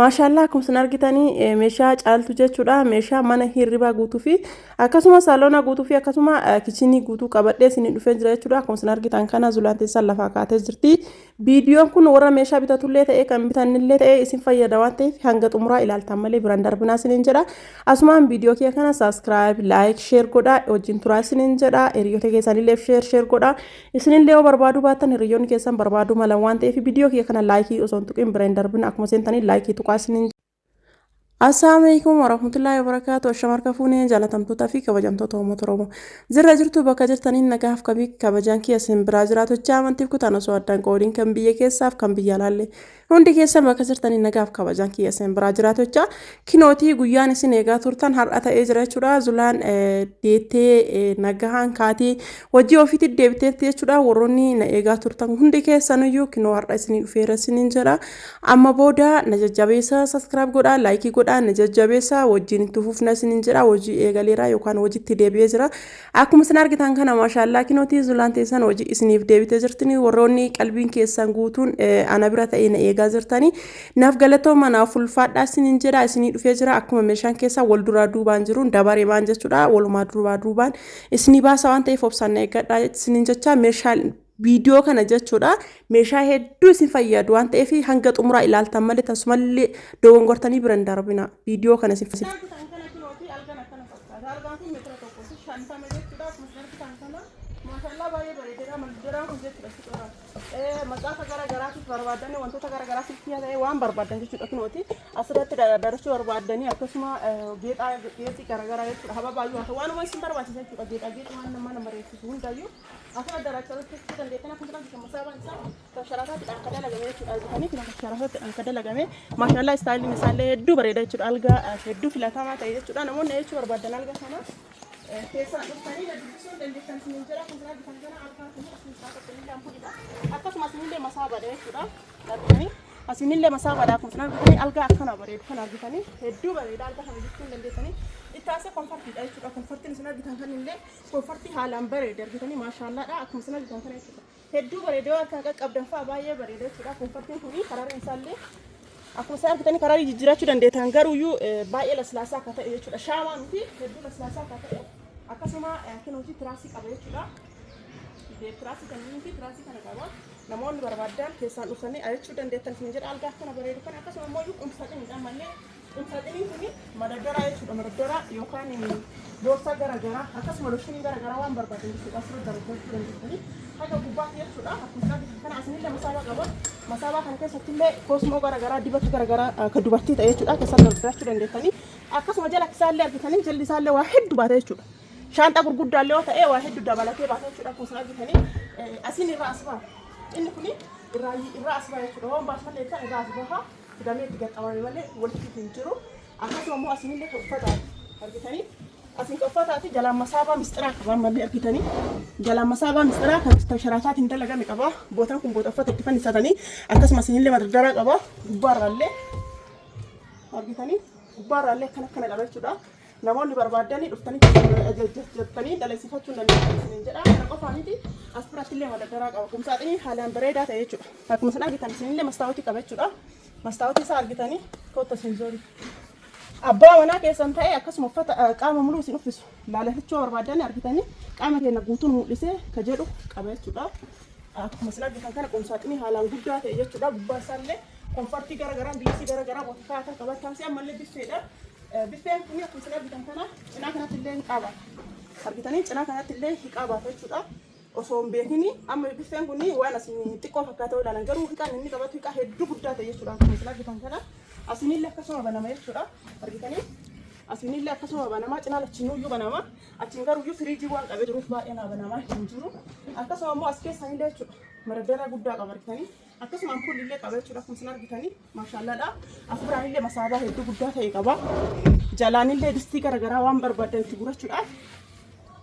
Maashaallaa, akkuma isin argitanii meeshaa caaltu jechuudha. Meeshaa mana hirribaa guutuu fi akkasuma saaloona guutuu fi akkasuma kichinii guutuu qabadhee isinii dhufee jira jechuudha. Akkuma isin argitan kana Zulaan teessan lafaa kaatee jirti. Viidiyoon kun warra meeshaa bitatullee ta'ee kan bitannillee ta'ee isin fayyada waan ta'eef hanga xumuraa ilaaltan malee biraan darbinaa isiniin jedha. Asumaan viidiyoo kiyya kana subscribe, like, share godhaa wajjin turaa isiniin jedha. Hiriyoota keessanillee share share godhaa. Isinillee yoo barbaaduu baattan hiriyoonni keessan barbaaduu malan waan ta'eef viidiyoo kiyya kana like osoo hin tuqin bira hin darbina. Akkuma seentanii like tuqaa isiniin. Assalaamu alaikum warahmatullahi wabarakatuh. Ashamarka fuunee jaalatamtootaa fi kabajamtoota uummata Oromoo. Jirra jirtu, bakka jirtaniin nagaaf kabii kabajaan kiyya isin biraa jiraatu amantiif kutaan osoo addaan qoodiin kan biyya keessaaf kan biyya alaallee hundi keessan bakka jirtaniin nagaaf kabajaan kiyya isin biraa jiraatu. Kinootii guyyaan isin eegaa turtan har'a ta'ee jira jechuudha. Zulaan deettee nagahaan kaatee hojii ofiitti deebiteetti jechuudha. Warroonni na eegaa turtan hundi keessaniyyuu kinoo har'a isinii dhufeera isiniin jedha. Amma booda na jajjabeessa, subscribe godhaa, like godhaa, na jajjabeessa, wajjin itti fufna isiniin jedha. Hojii eegaleera yookaan hojiitti deebi'ee jira. Akkuma isin argitan kana, maashaallaa, kinootii Zulaan teessan hojii isiniif deebitee jirtini. Warroonni qalbiin keessan guutuun ana bira ta'ee na eegaa jirtanii naaf galatooma, naaf ulfaadhaa isiniin jedha. Isinii dhufee jira. Akkuma meeshaan keessaa wal duraa duubaan jiruun dabaree maan jechuudha, walumaa duraa duubaan isinii baasa waan ta'eef obsaan na eeggadhaa isiniin jecha. Meeshaa viidiyoo kana jechuudha, meeshaa hedduu isin fayyadu waan ta'eef hanga xumuraa ilaaltan malee tasumallee dogongortanii bira hin darbina. Viidiyoo kana isin Algaan kun meetira 1.50 jechuudha. Akkuma isin argitan kana, maashallaa, baay'ee bareedeedha. Mandaraan kun jechuudha si qora. Macaafa gara garaatiif barbaadan, wantoota gara garaa silkii ta'e waan barbaadan jechuudha. Kunooti asirratti darachuu barbaadanii, akkasuma geexaa geexii gara garaa jechuudha. Hababaayyuu haa ta'u, waanuma isin barbaachisa jechuudha. Geexaa geexii waan nama nama bareechisu hundayyuu asirra darachuu dandeettan. Akkuma argitan masaabaan isaa kan sharafataadhaan kan dalagame jechuudha. Argitanii, kan sharafataadhaan kan dalagame, maashallaa, istaayiliin isaallee hedduu bareeda jechuudha. Algaa hedduu filatamaa ta'e jechuudha. Namoonni jechuu barbaadan algaa kana keessaan dhuftanii dubbisuu dandeettan isiniin jedha. Akkuma argitan kana algaan kun asiin isaa tokko illee ampuulidha. Akkasuma asinillee masaabaadha jechuudha. Argitanii, asinillee masaabaadha. Akkuma argitanii algaa akkana bareedu kana argitanii, hedduu bareeda, algaa kana jechuun dandeessanii. Itti aansee comfortiidha jechuudha. Comfortiin isin argitan kanillee comfortii haalaan bareeda, argitanii, maashaallaadha. Akkuma isin argitan kana jechuudha. Hedduu bareeda, waan kana qaqqabdan fa'a baay'ee bareeda jechuudha. Comfortiin kuni kararri isaallee akkuma isin argitanii kararii jijjiirachuu dandeettan, garuuyyuu baay'ee laslaasaa akka ta'e jechuudha. Shaamaa miti, hedduu laslaasaa akka ta'e. Akkasuma kunuuti tiraasii qaba jechuudha. Tiraasii kanneen fi tiraasii kana qaba. Namoonni barbaadan keessaan dhuftanii ajachuu dandeettan isin jedha, algaa akkana bareedu kana. Akkasuma immoo qumsaaxiniidha malee, qumsaaxiniin kuni madaddaraa jechuudha. Madaddaraa yookaan boorsaa garaagaraa, akkasuma looshinii garaagaraa waan barbaadan jechuudha. Asirra darbachuu dandeettanii haga gubbaatti jechuudha. Akkuma isin argitan kana asinillee masaabaa qaba. Masaabaa kana keessatti illee koosmoo garaagaraa, dibata garaagaraa kan dubartii ta'e jechuudha. Keessatti darbachuu dandeettanii. Akkasuma jala isaallee argitanii, jalli isaallee waa hedduu baata jechuudha. Shaanxaa gurguddaallee yoo ta'e waa hedduu dabalatee baata jechuudha. Akkuma isin argitanii asiin irraa as baha. Inni kuni irraa irraa as baha jechuudha. Waan baasu malee irraa as baha. Fidamee itti gaxxamame malee walitti hin jiru. Akkasuma immoo asinillee kan uffataati. Argitanii, asiin kan uffataati, jalaan masaabaa misxiraa qaba mallee. Argitanii, jalaan masaabaa misxiraa kan sharaataatiin dalagame qaba. Bootaan kun boota uffata itti fannisatanii. Akkasuma asinillee madardaraa qaba. Gubbaarraallee argitanii, gubbaarraallee akkana akkana qaba jechuudha. Namoonni barbaadanii dhuftanii jettanii dalagsifachuu dandeessan isiniin jedha. Kana qofaa miti, as biratti illee madaddaraa qaba. Qumsaaxinii haalaan bareedaa ta'e jechuudha. Akkuma isin argitan isinillee mastaawotii qaba jechuudha. Mastaawotii isaa argitanii, kottu isin zoori. Abbaa manaa keessan ta'e akkasuma uffata qaama muluu isin uffisu laalachuu barbaadan, argitanii, qaama keenya guutuun mul'isee ka jedhu qaba jechuudha. Akkuma isin argitan kana qumsaaxinii haalaan guddaa ta'e jechuudha. Gubbaa isaallee comfortii garaagaraa, gilaasii garaagaraa boota kaa'atan qaba. Taasii ammallee biffeedha. Biffeen kun akkuma isin argitan kana cinaa kanatti illee hin qabaata. Argitanii, cinaa kanatti illee hin qabaata jechuudha. Osoo hin beekini amma biffeen kun waan asin xiqqoo fakkaatee ilaalan, garuu hiqaan inni qabatu hiqaa hedduu guddaa ta'e jechuudha. Akkuma isin argitan kana asinillee akkasuma banama jechuudha. Argitanii, asinillee akkasuma banama, cinaa lachinuyyuu banama. Achiin garuuyyuu firiijii waan qabee jiruuf baay'ee naa banamaa hin jiru. Akkasuma immoo as keessanillee jechuudha. Madaddara guddaa qaba, argitanii. Akkasuma ampuulli illee qaba jechuudha, akkuma isin argitanii, maashaallaadha. As biraan illee masaabaa hedduu guddaa ta'e qaba. Jalaan illee distii garaagaraa waan barbaadan itti gurachuudhaaf,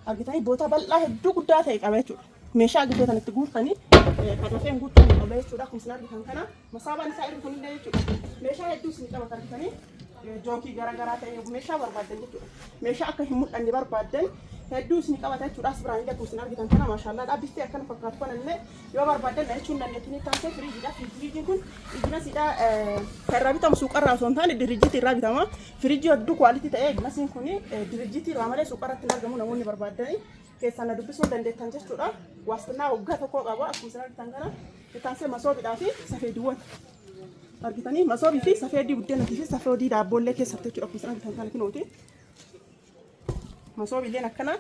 argitanii, boota bal'aa hedduu guddaa ta'e qaba jechuudha. Meeshaa gifee kan itti guurtanii kan dafeen guutuu qaba jechuudha. Akkuma isin argitan kana masaabaan isaa irri kunillee jechuudha. Meeshaa hedduu isin qabata, argitanii, jookii garaagaraa ta'e, meeshaa barbaadan jechuudha. Meeshaa akka hin mul'anne barbaadan Hedduu isin qabata jechuudha. As biraan illee akkuma isin argitan kana maashaallaadha. Bifti akkana fakkaatu kana illee yoo barbaadan jechuun dandeettanii taasisee firiijiidha. Firiijiin kun iginasiidha. Kan irraa bitamu suuqarraa osoo hin taane dirijjiitii irraa bitama. Firiijii hedduu quality ta'ee iginasiin kun dirijjiitii irraa malee suuqarratti hin argamu namoonni barbaadanii keessaan na dubbisuu dandeettan jechuudha. Waastinaa waggaa tokkoo qaba akkuma isin argitan kana. Itti masoobiidhaa fi safeediiwwan argitanii masoobii fi safeedii buddeenatii fi safeedii daabboollee keessatti jechuudha akkuma isin argitan kana kinooti. Masoobiileen akkana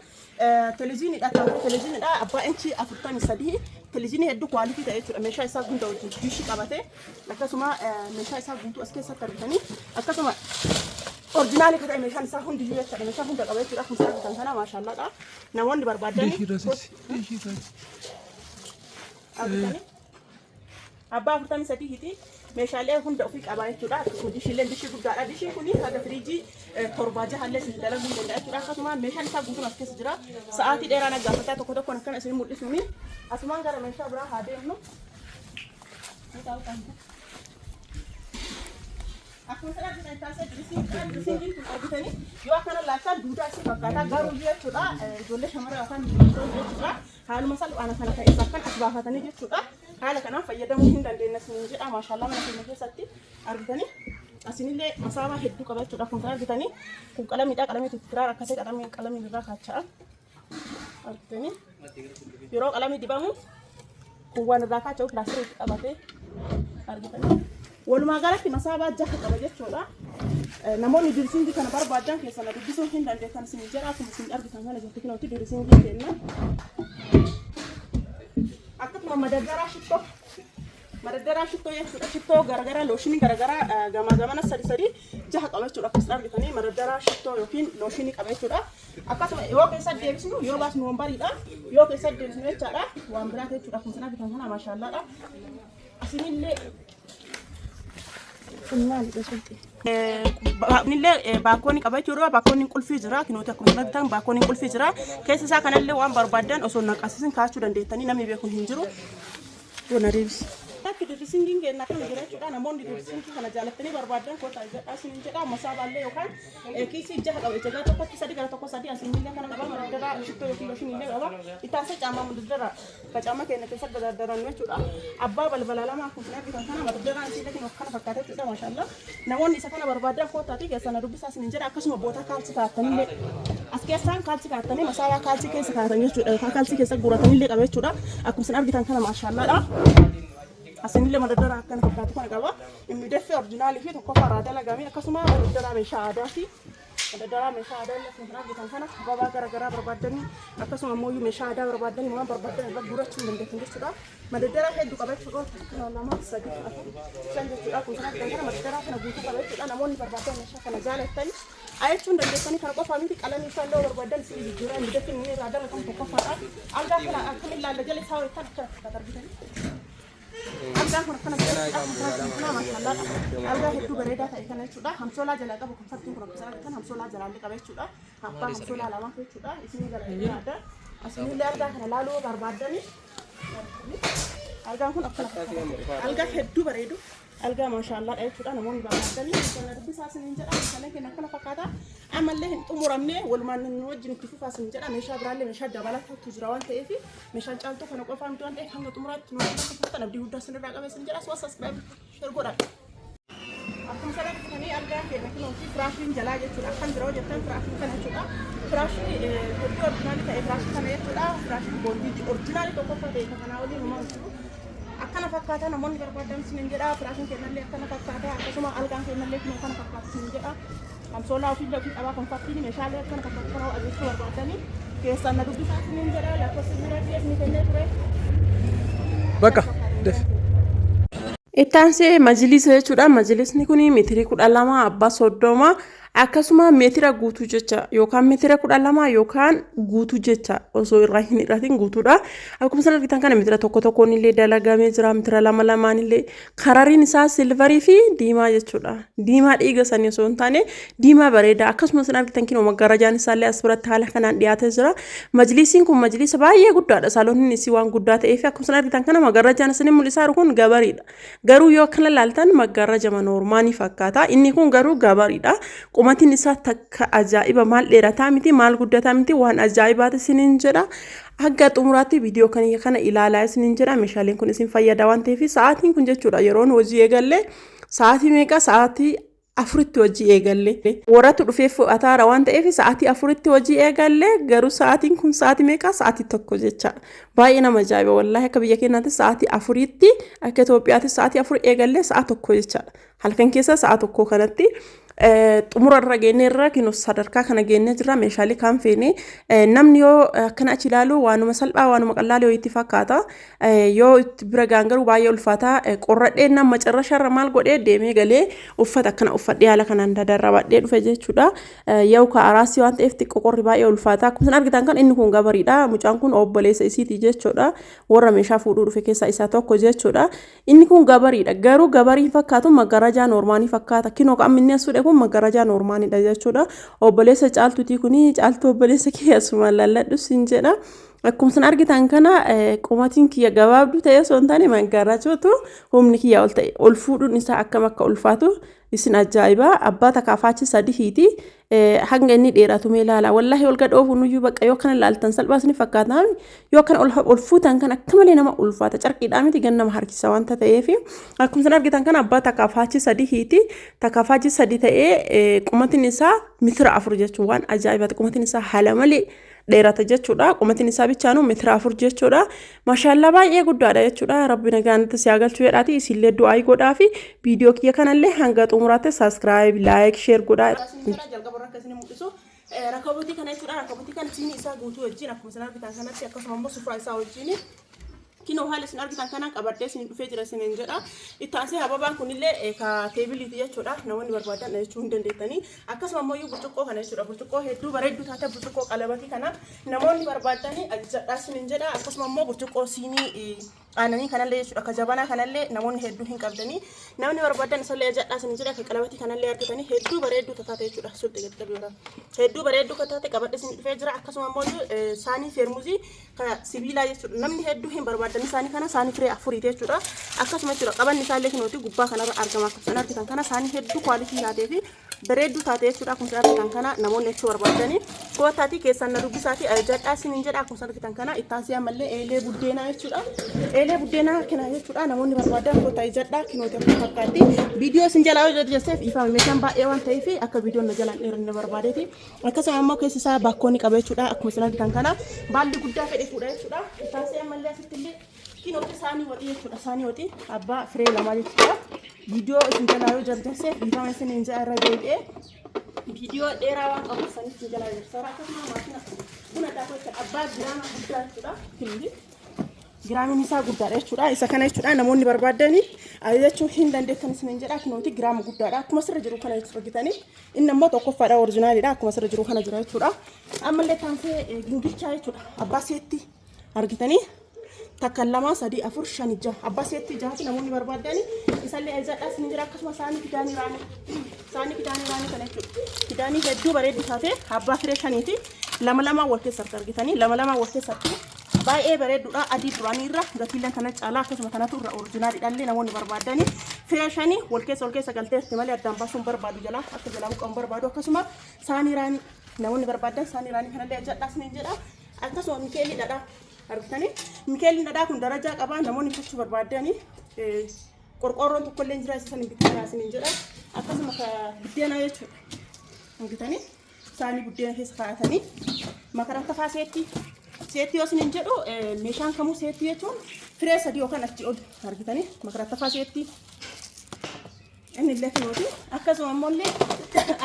televiziiniidha televiziiniidha abbaa inchii 43 televiziinii hedduu quality ta'e jechuudha meeshaa isaa hunda wajjin diishii qabate akkasuma meeshaa isaa guutuu as keessatti argitanii akkasuma original kan ta'e meeshaan isaa hundiyyuu jechuudha meeshaa hunda qaba jechuudha akkuma isin argitan kana maashaallaadha namoonni barbaadanii argitanii abbaa 43 hiti meeshaalee hunda ofii qaba jechuudha. Akkasuma dishiileen dishii guddaadha. Dishiin kun haga firiijii torbaa jahallee isin dalaguu danda'a jechuudha. Akkasuma meeshaan isaa guutuun as keessa jira. Sa'aatii dheeraa na gaafataa tokko tokkoon akkana isin mul'isuuni. Asumaan gara meeshaa biraa haa deemnu. Akkuma isin argitan taasisa dressing kun argitanii yoo akkana laachaa duudaa isin fakkaata garuu jechuudha ijoollee shamarra yookaan jechuudha haaluma salphaan kana ta'e akkan as baafatanii jechuudha haala kanaan fayyadamuu hin dandeenya isiniin jedha maashaallah mana keenya keessatti argitanii asinillee masaabaa hedduu qaba jechuudha akkuma isin argitanii kun qalamiidha qalamii tuttiraa rakkatee qalamii qalamii irraa kaacha'a argitanii yeroo qalamii dibamu kun waan irraa kaacha'u pilaastirii itti qabatee argitanii walumaa galatti masaabaa jaha qaba jechuudha. Namoonni dressing kana barbaadan keessa na dubbisuu hin dandeettan isin jedha akkuma isin argitan kana jirti kunooti dressing kenna. Akkasuma madaddaraa shittoo madaddaraa shittoo jechuudha shittoo garagaraa lotion garagaraa gamaa gamana sadi sadi jaha qaba jechuudha akkasuma argitanii madaddaraa shittoo yookiin lotion qaba jechuudha. Akkasuma yoo keessa deebisnu yoo baasnu wambariidha yoo keessa deebisnu jechaadha waan biraati jechuudha akkuma isin argitan kana maashaallaadha. Asinillee kun maalidha sulxi? Inillee baakkoonni qaba jechuudha. Baakkoonni qulfii jira. Kinooti akkuma isin argitan baakkoonni qulfii jira. Keessa isaa kanallee waan barbaadan osoo naqasisin kaachuu dandeettanii namni beeku hin jiru. Bona deebisi. Akki dressingiin keenya akkam jira jechuudha. Namoonni dressing kana jaalattanii barbaadan kootaa jedhaa isiniin jedha. Masaabaallee yookaan kiisii jaha qaba jechuudha. Gara tokkotti sadi gara tokko sadi asinillee kana qaba. Madaddaraa shittoo yookiin lotion illee qaba. Itti caamaa madaddaraa ka caama keenya keessa daddarannu jechuudha. Abbaa balbala lama akkuma isin argitan kana madaddaraan isiillee kun akkana fakkaata jechuudha maashaallah. Namoonni isa kana barbaadan kootaati keessa na dubbisaa isiniin jedha. Akkasuma boota kaalsi kaa'attanillee as keessaan kaalsi kaa'attanii masaabaa kaalsii keessa kaa'atan jechuudha. Yookaan kaalsii keessa guuratanillee qaba jechuudha. Akkuma isin argitan kana maashaallaadha. Asinillee madaddaraa akkana fakkaatu kana qaba. Inni deffee original fi tokkoffaa irraa dalagame akkasuma madaddaraa meeshaa aadaati. Madaddaraa meeshaa aadaa illee akkuma isin argitan kana ababaa gara garaa barbaaddanii akkasuma ammoo meeshaa aadaa barbaaddanii waan barbaadan irra guurachuu hin dandeessan jechuudha. Madaddaraa hedduu qaba jechuudha. Tokko lama sadi afur shan jechuudha. Akkuma isin argitan kana madaddaraa kana guutuu qaba jechuudha. Namoonni barbaadan meeshaa kana jaalatan jechuun dandeessanii kana qofaa miti qalamii isaa illee barbaadan isin jijjiiraa inni dafii inni irraa dalagamu tokkoffaadha. Algaa kana akkamiin laalla jala isaa wayittan akkana fakkaata argitanii. Algaan kun akkana jedhama. Maashaallah. Algaa hedduu bareedaa ta'e kana jechuudha. Hamsoolaa jalaa qabu comfortiin kun akkasuma argitan hamsoolaa jalaallee qaba jechuudha. Abbaa hamsoolaa lama jechuudha. Isin gara adda. Asinillee algaa kana laaluu barbaaddani. Algaan kun akkana fakkaata. Algaa hedduu bareedu. Algaa maashaallah jechuudha. Namoonni barbaaddanii kana dubbisaa isiniin jedha. Meeshaaleen keenya akkana fakkaata. Ammallee hin xumuramne walumaan nu wajjin itti fufaa isin jedha. Meeshaa biraallee meeshaa dabalataatu jira waan ta'eef meeshaan caaltuu kana qofaa miti waan ta'eef hanga xumuraatti nu wajjin akka turtan abdii guddaa isinirraa qaba isin jedha. Suwa subscribe share godhaa. Akkuma sana argitanii algaan keenya kunuunsi firaashiin jalaa jechuudha. Akkam jira hojjetan firaashiin kana jechuudha. Firaashii hedduu original ta'e firaashii kana jechuudha. Firaashii boondiitti original tokkoffaa ta'e kanaa waliin uumamu jiru. Akkana fakkaata namoonni barbaadan isiniin jedha. Firaashiin keenyallee akkana fakkaata. Akkasuma algaan keenyallee kunoo kana fakkaata isiniin jedha. Hamsoolaa ofiillee ofii qabaa comfortiin meeshaalee akkana fakkaatu kana ajajachuu barbaadanii keessaan na dubbisaa isiniin jedha. Lakkoofsa bilbilaa kiyya isinii kennee ture. Bakka def. Itti aansee majlisa jechuudha. Majlisni kun meetirii 12 abbaa 30 akkasuma meetira guutuu jecha yookaan meetira 12 yookaan guutuu jecha osoo irraa hin hir'atin guutuudha. Akkuma isin argitan kana meetira tokko tokkoon illee dalagamee jira. Meetira lama lamaan illee karariin isaa silver fi diimaa jechuudha. Diimaa dhiiga sanii osoo hin taane diimaa bareeda. Akkasuma isin argitan kinoo maggaarajaan isaallee as biratti haala kanaan dhiyaatee jira. Majlisiin kun majlisa baay'ee guddaadha. Saaloonni isii waan guddaa ta'eef akkuma isin argitan kana maggaarajaan isin mul'isaa jiru kun gabariidha. Garuu yoo akkana ilaaltan maggaarajama normal fakkaata. Inni kun garuu gabariidha. Qumatiin isaa takka ajaa'iba, maal dheerataa miti, maal guddataa miti, waan ajaa'ibaati isiniin jedha. Hanga xumuraatti viidiyoo kana ilaalaa isiniin jedha. Meeshaaleen kun isin fayyada waan ta'eef, sa'aatiin kun jechuudha, yeroon hojii eegalle sa'aatii meeqa? Sa'aatii 4tti hojii eegalle. Warratti dhufee fudhataara waan ta'eef sa'aatii 4tti hojii eegalle. Garuu sa'aatiin kun sa'aatii meeqa? Sa'aatii 1 jechaadha. Baay'ee nama ajaa'iba wallaahi. Akka biyya keenyaatti sa'aatii 4tti, akka Itoophiyaatti sa'aatii 4 eegalle, sa'a 1 jechaadha. Halkan keessa sa'a 1 kanatti xumura irra geennee irra kinoo sadarkaa kana geennee jira. Meeshaalee kaan feene namni yoo akkana achi ilaalu waanuma salphaa, waanuma qallaalee yoo itti fakkaata. Yoo itti bira gaan garuu baay'ee ulfaataa. Qorradhee nama macarrashaarra maal godhee deemee galee uffata akkana uffadhee haala kanaan dadarrabadhee dhufe jechuudha. Yoo ka araasii waan ta'eef xiqqoo qorri baay'ee ulfaata. Akkuma isin argitan kan inni kun gabariidha. Mucaan kun obboleessa isiiti jechuudha. Warra meeshaa fuudhuu dhufe keessaa isaa tokko jechuudha. Inni kun gabariidha. Garuu gabarii fakkaatu, maggarajaa noormaanii fakkaata. Kinoo qaamni inni as fuudhe kun maggarajaa noormaaniidha jechuudha. Obboleessa Caaltuutii kuni. Caaltuu, obboleessa kee asuma lalladhu siin jedha. Akkuma isin argitan kana qumatiin kiyya gabaabduu ta'ee osoo hin taane, maggarajootu humni kiyya ol ta'e. Ol fuudhuun isaa akkam akka ulfaatu isin ajaa'iba. Abbaa takkaafaachi sadihiiti. Hanga inni dheeratu mee ilaala. Wallaahi ol gad oofuun iyyuu bakka yoo kana ilaaltan salphaa isin fakkaata. Yoo kana ol fuutan kan akka malee nama ulfaata. Carqiidhaa miti, gan nama harkisa wanta ta'eef. Akkuma isin argitan kana abbaa takkaafaachi sadihiiti. Takkaafaachi sadi ta'ee qumatiin isaa mitira 4 jechuun waan ajaa'ibaati. Qumatiin isaa haala malee dheerata jechuudha. Qumatiin isaa bichaanuu mitira 4 jechuudha. Mashaallaa, baay'ee guddaadha jechuudha. Rabbi nagaan si haa galchuu jedhaati. Isillee du'aa godhaa fi viidiyoo kiyya kanallee hanga xumuraatti subscribe, like, share godhaa. Jalqaba irra akka isin mul'isu rakabootii kana jechuudha. Rakabootii kana siinii isaa guutuu wajjin akkuma isin argitan kanatti, akkasuma immoo sufraa isaa wajjin kinoo haala isin argitan kanaan qabadhee isin dhufee jira isiniin jedha. Itti aansee hababaan kunillee ka teebiliiti jechuudha. Namoonni barbaadan jechuu hin dandeettanii. Akkasuma immoo burcuqqoo kana jechuudha. Burcuqqoo hedduu bareedduu taate, burcuqqoo qalabatii kana namoonni barbaadanii ajajadhaa isiniin jedha. Akkasuma immoo burcuqqoo siinii aananii kanallee jechuudha. Ka jabanaa kanallee namoonni hedduu hin qabdanii. Namni barbaadan isallee ajajadhaa isiniin jedha. Ka qalabatii kanallee argatanii hedduu bareedduu taate jechuudha. Sulxii gadi qabeera. Hedduu bareedduu kan taate qabadhe isin dhufee jira. Akkasuma immoo saanii feermuzii ka sibiilaa jechuudha. Namni hedduu hin barbaadan isaanii kana, saanii firee afuriiti jechuudha. Akkasuma jechuudha, qabanni isaallee kunooti gubbaa kanarra argama. Akkasuma argitan kana saanii hedduu quality taatee fi bareedduu taate jechuudha. Akkuma argitan kana namoonni jechuu barbaadanii kootaatii keessaan na dubbisaatii ajajadhaa isiniin jedha. Akkuma argitan kana ittaansii ammallee eelee buddeenaa jechuudha. Eelee buddeenaa kana jechuudha, namoonni barbaadan kootaa ajajadhaa. Kinooti akkuma fakkaatti. Viidiyoo isin jalaa hojjeteef ifame, meeshaan baay'ee waan ta'eef akka viidiyoon na jalaan dheeranne barbaadeeti. Akkasuma immoo keessi isaa baakkoonni qaba jechuudha. Akkuma isin argitan kana baalli guddaa fedhe fuudha jechuudha. Ittaansii ammallee asitti illee kinooti saanii waxii jechuudha. Saanii waxii abbaa firee lamaa jechuudha. Viidiyoo isin jalaa yoo jarjarseef dhiifama isiniin jedha irra deebi'ee. Viidiyoo dheeraa waan qabuuf sanis isin jalaa jarjarsara. Akkasuma maashina buna daakuu jechuudha. Abbaa giraama guddaa jechuudha. Kinooti. Giraamiin isaa guddaadha jechuudha. Isa kana jechuudha, namoonni barbaadanii ajajachuu hin dandeettan isiniin jedha. Kunooti giraama guddaadha. Akkuma sirra jiru kana argitanii. Inni ammoo tokkoffaadha, orijinaaliidha. Akkuma sirra jiru kana jira jechuudha. Ammallee taansee gingilchaa jechuudha. Abbaa seetti argitanii, takka, lama, sadii, afur, shan, jaha, abbaa seetti jahati namoonni barbaadanii isallee ajajadhaa isin jira. Akkasuma saanii kidaanii raanii, saanii kidaanii raanii kana jechuudha. Kidaanii hedduu bareeddu taate abbaa firee shaniiti. Lama lama wal keessatti argitanii, lama lama wal keessatti baay'ee bareedduudha. Adii duraanii irra gatiileen kana caalaa, akkasuma kanatu irra orijinaaliidhaallee namoonni barbaadanii firee shanii wal keessa wal keessa galteerti malee addaan baasuun barbaadu, jalaa akka jalaa buqqa'uun barbaadu. Akkasuma saanii raanii namoonni barbaadan saanii raanii kanallee ajajadhaa isiniin jedha. Akkasuma mikeelii dhadhaa argitanii, mikeelliin dhadhaa kun darajaa qabaa, namoonni bitachuu barbaadanii qorqoorroon tokkollee hin jira, isa san bittaa isiniin jedha. Akkasuma buddeenaa jechuudha, argitanii, saanii buddeena keessa kaa'atanii makaranta faa seetti. Seetti yoo isiniin jedhu, meeshaan kamuu seetti jechuun firee sadii yookaan achi ol argitanii, makaranta faa seetti inni illee kunooti. Akkasuma immoo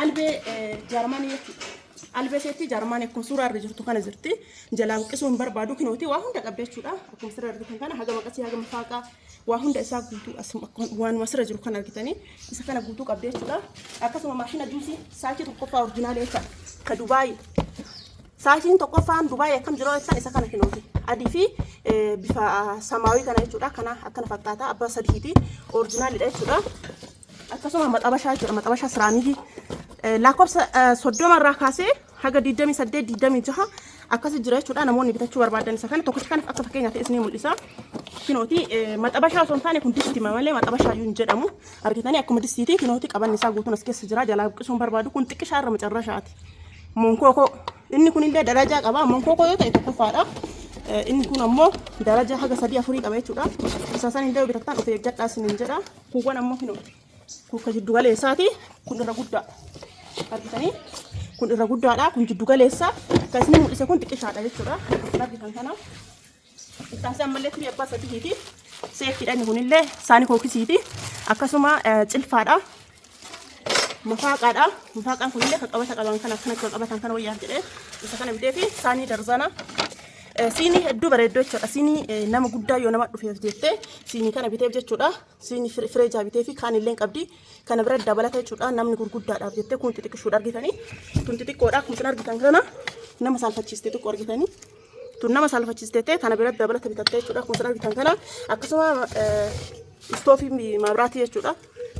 albee jaarmanii jechuudha. Albee seetti jaarmanii akkuma suuraa irra jirtu kana jirti. Jalaa buqqisuu hin barbaadu, kunooti waa hunda qabda jechuudha. Akkuma sirra argitan kana haga maqasii, haga mafaaqaa, waa hunda isaa guutuu waanuma sirra jiru kan argitanii isa kana guutuu qabda jechuudha. Akkasuma maashina juusii saachii tokkoffaa orijinaalii jechuudha. Ka Dubaayii. Saachiin tokkoffaan Dubaayii akkam jiru jechaan isa kana kinooti. Adii fi bifa samaawii kana jechuudha. Kana akkana fakkaata, abbaa sadiiti. Orijinaalidha jechuudha. Akkasuma maxabashaa jechuudha. Maxabashaa siraamikii lakkoofsa 30 irraa kaasee haga 28, 26 akkasi jira jechuudha. Namoonni bitachuu barbaadan isa kana tokkicha kanaaf akka fakkeenyaatti isinii mul'isa. Kinooti maxabashaa osoo hin taane kun distima malee maxabashaa iyyuu hin jedhamu. Argitanii akkuma distiiti kinooti qabanni isaa guutuun as keessa jira. Jalaa buqqisuun barbaadu kun xiqqishaa irra macarrashaati. Monkookoo inni kun illee darajaa qaba. Monkookoo yoo ta'e tokkoffaadha. Inni kun ammoo darajaa haga sadii afurii qaba jechuudha. Isa san illee bitattan of eeggadhaa isiniin jedha. Kuuwwan ammoo kinooti. Kun ka jiddu galeessaati. Kun irra guddaa. Argitanii? Kun irra guddaadha. Kun jiddu galeessa. Kan isin mul'ise kun xiqqishaadha jechuudha. Argitan kana. Ittaansi ammallee tirii abbaa sadiiti. Seeffiidha inni kunillee saani kookisiiti. Akkasuma cilfaadha. Mafaaqaadha. Mafaaqaan kunillee kan qabata qaban kana akkana kan qabatan kana wayyaaf jedhee isa kana bitee fi saanii darzana. Siinii hedduu bareedduu jechuudha. Siinii nama guddaa yoo nama dhufeef jettee siinii kana biteef jechuudha. Siinii fireejaa bitee fi kaan illee qabdi. Kana bira dabalata jechuudha. Namni gurguddaadhaaf jettee kun xixiqqishuudha argitanii. Tun xixiqqoodha. Kun isin argitan kana nama saalfachiiste xiqqoo argitanii. Tun nama saalfachiiste ta'e kana bira dabalata bitattee jechuudha. Akkuma isin argitan kana akkasuma istoofii maabiraatii jechuudha.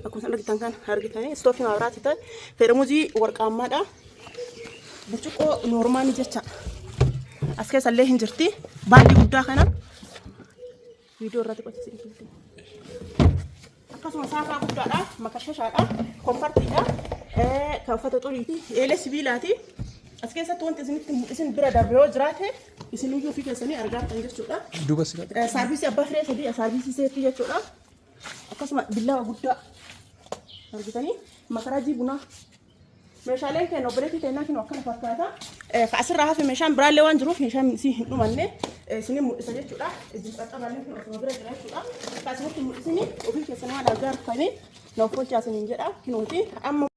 Akkuma isin argitan kana argitanii istoofii maabiraatii ta'e feermuzii warqaammaadha. Burcuqqoo noormaanii jecha as keessa illee hin jirti. Baaldii guddaa kana viidiyoo irratti qochisiin. Akkasuma saafaa guddaadha, makashashaadha, komfartiidha, kan uffata xuriiti, eelee sibiilaati. As keessatti wanti isinitti mul'isin bira darbe yoo jiraate isin iyyuu ofii keessanii argaattan jechuudha. Duuba si qabu. Saarvisii abbaa firee sadii, saarvisii seetii jechuudha. Akkasuma billawa guddaa argitanii makarajii bunaa. Meeshaaleen keenya obboleettii teennaa kinoo akkana fakkaata. Ka asirraa hafe meeshaan biraallee waan jiruuf meeshaan isii hin dhumanne isinin mul'isa jechuudha. Ijji qaxxaballee kun osuma bira jira jechuudha. Ka asirratti mul'isini ofii keessan waan argaa jirtanii na of tolchaa isiniin jedha kinooti. Amma